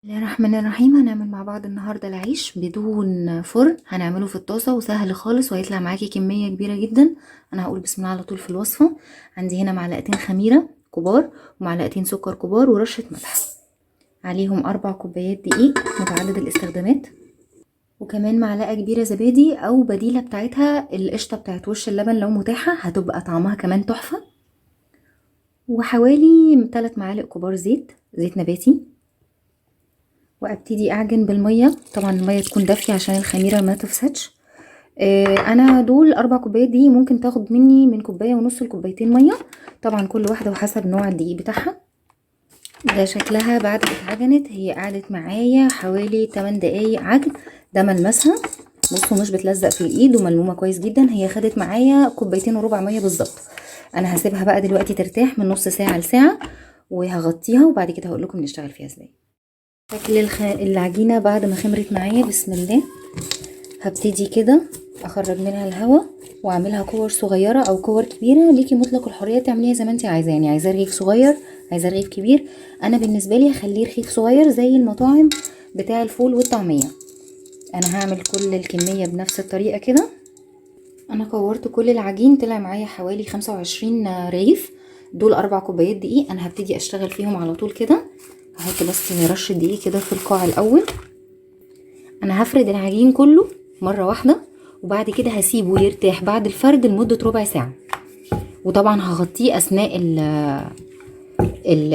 بسم الله الرحمن الرحيم. هنعمل مع بعض النهارده العيش بدون فرن، هنعمله في الطاسه وسهل خالص وهيطلع معاكي كمية كبيرة جدا. انا هقول بسم الله على طول في الوصفة. عندي هنا معلقتين خميره كبار ومعلقتين سكر كبار ورشه ملح، عليهم 4 كوبايات دقيق متعدد الاستخدامات، وكمان معلقه كبيرة زبادي او بديله بتاعتها القشطه بتاعت وش اللبن لو متاحة، هتبقى طعمها كمان تحفة. وحوالي 3 معالق كبار زيت نباتي. وابتدي اعجن بالمية، طبعا المية تكون دافيه عشان الخميره ما تفسدش. انا دول 4 كوبايات دي ممكن تاخد مني من كوباية ونص لكوبايتين مية، طبعا كل واحدة وحسب نوع الدقيق بتاعها. ده شكلها بعد ما اتعجنت، هي قعدت معايا حوالي 8 دقايق عجن. ده ملمسها، بصوا مش بتلزق في الايد وملمومه كويس جدا. هي خدت معايا كوبايتين وربع مية بالظبط. انا هسيبها بقى دلوقتي ترتاح من نص ساعة لساعة، وهغطيها وبعد كده هقول لكم نشتغل فيها ازاي. شكل العجينة بعد ما خمرت معايا بسم الله، هبتدي كده اخرج منها الهواء واعملها كور صغيرة او كور كبيرة، ليكي مطلق الحرية تعمليها زي ما انت عايزه، يعني عايزاه رغيف صغير عايزاه رغيف كبير. انا بالنسبة لي هخليه رغيف صغير زي المطاعم بتاع الفول والطعميه. انا هعمل كل الكمية بنفس الطريقة كده. انا كورت كل العجين، طلع معايا حوالي 25 رغيف، دول 4 كوبايات دقيق. انا هبتدي اشتغل فيهم على طول كده. هحط بس رشه دقيق كده في القاع الاول. انا هفرد العجين كله مرة واحدة، وبعد كده هسيبه يرتاح بعد الفرد لمدة ربع ساعة، وطبعا هغطيه اثناء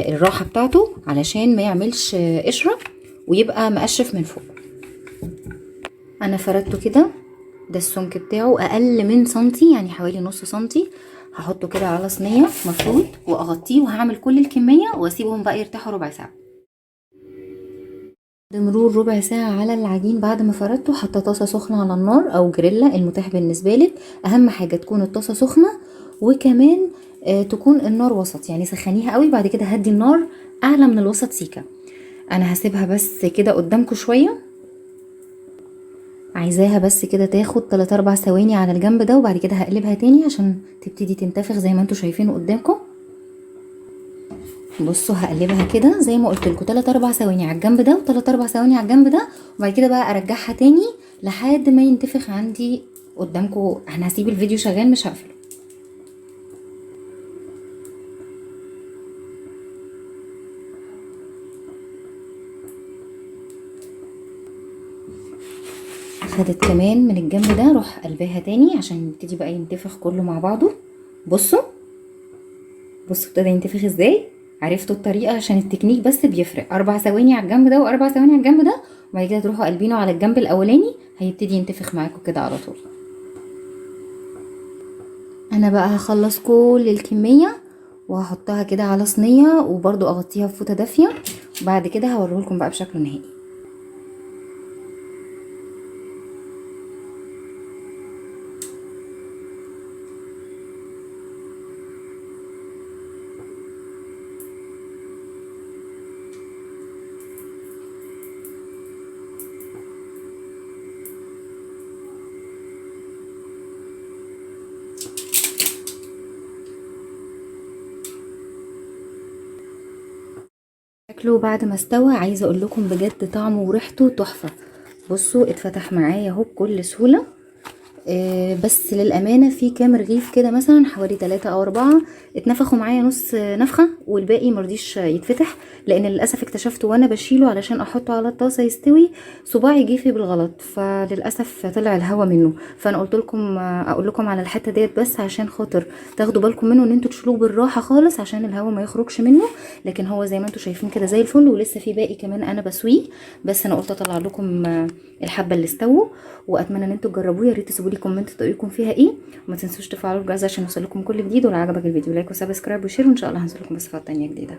الراحة بتاعته علشان ما يعملش قشرة ويبقى مقشف من فوق. انا فردته كده، ده السمك بتاعه اقل من سنتي، يعني حوالي نص سنتي. هحطه كده على صينية مفروض واغطيه، وهعمل كل الكمية واسيبهم بقى يرتاحوا ربع ساعة. بمرور ربع ساعة على العجين بعد ما فردته، حاطه طاسه سخنة على النار او جريلا المتاح بالنسبة لك. اهم حاجة تكون الطاسه سخنة، وكمان تكون النار وسط، يعني سخنيها قوي بعد كده هدي النار اعلى من الوسط سيكه. انا هسيبها بس كده قدامكم شوية، عايزاها بس كده تاخد 3-4 ثواني على الجنب ده، وبعد كده هقلبها تاني عشان تبتدي تنتفخ زي ما انتوا شايفين قدامكم. بصوا هقلبها كده زي ما قلت لكم 3-4 ثواني على الجنب ده و3-4 ثواني على الجنب ده، وبعد كده بقى ارجعها تاني لحد ما ينتفخ عندي قدامكم. انا هسيب الفيديو شغال مش هقفله. خدت كمان من الجنب ده، روح قلبها تاني عشان يبتدي بقى ينتفخ كله مع بعضه. بصوا ابتدى ينتفخ ازاي. عرفتوا الطريقة؟ عشان التكنيك بس بيفرق. 4 ثواني على الجنب ده و4 ثواني على الجنب ده، وبعد كده تروحوا قلبينه على الجنب الاولاني، هيبتدي ينتفخ معاكم كده على طول. انا بقى هخلص كل الكمية وهحطها كده على صينية، وبرده اغطيها بفوطه دافيه، وبعد كده هوريهولكم بقى بشكل نهائي. شكله بعد ما استوى عايزه اقول لكم بجد طعمه وريحته تحفة. بصوا اتفتح معايا اهو بكل سهولة. بس للامانة في كام رغيف كده مثلا حوالي 3 او 4 اتنفخوا معايا نص نفخه، والباقي مرضيش يتفتح، لان للاسف اكتشفت وانا بشيله علشان احطه على الطاسه يستوي صباعي جه فيه بالغلط، فللاسف طلع الهوا منه. فانا قلت لكم اقول لكم على الحتة ديت بس عشان خاطر تاخدوا بالكم منه، ان انتوا تشيلوه بالراحة خالص عشان الهوا ما يخرجش منه. لكن هو زي ما انتوا شايفين كده زي الفل، ولسه في باقي كمان انا بسويه، بس انا قلت اطلع لكم الحبة اللي استووا. واتمنى ان انتوا تجربوه، يا ريت تسيبوا لي comment تقولكم فيها ايه، وما تنسوش تفعلوا الجرس عشان يوصلكم كل جديد. ولو عجبك الفيديو like و subscribe و share، وان شاء الله هنزل لكم وصفات تانية جديدة.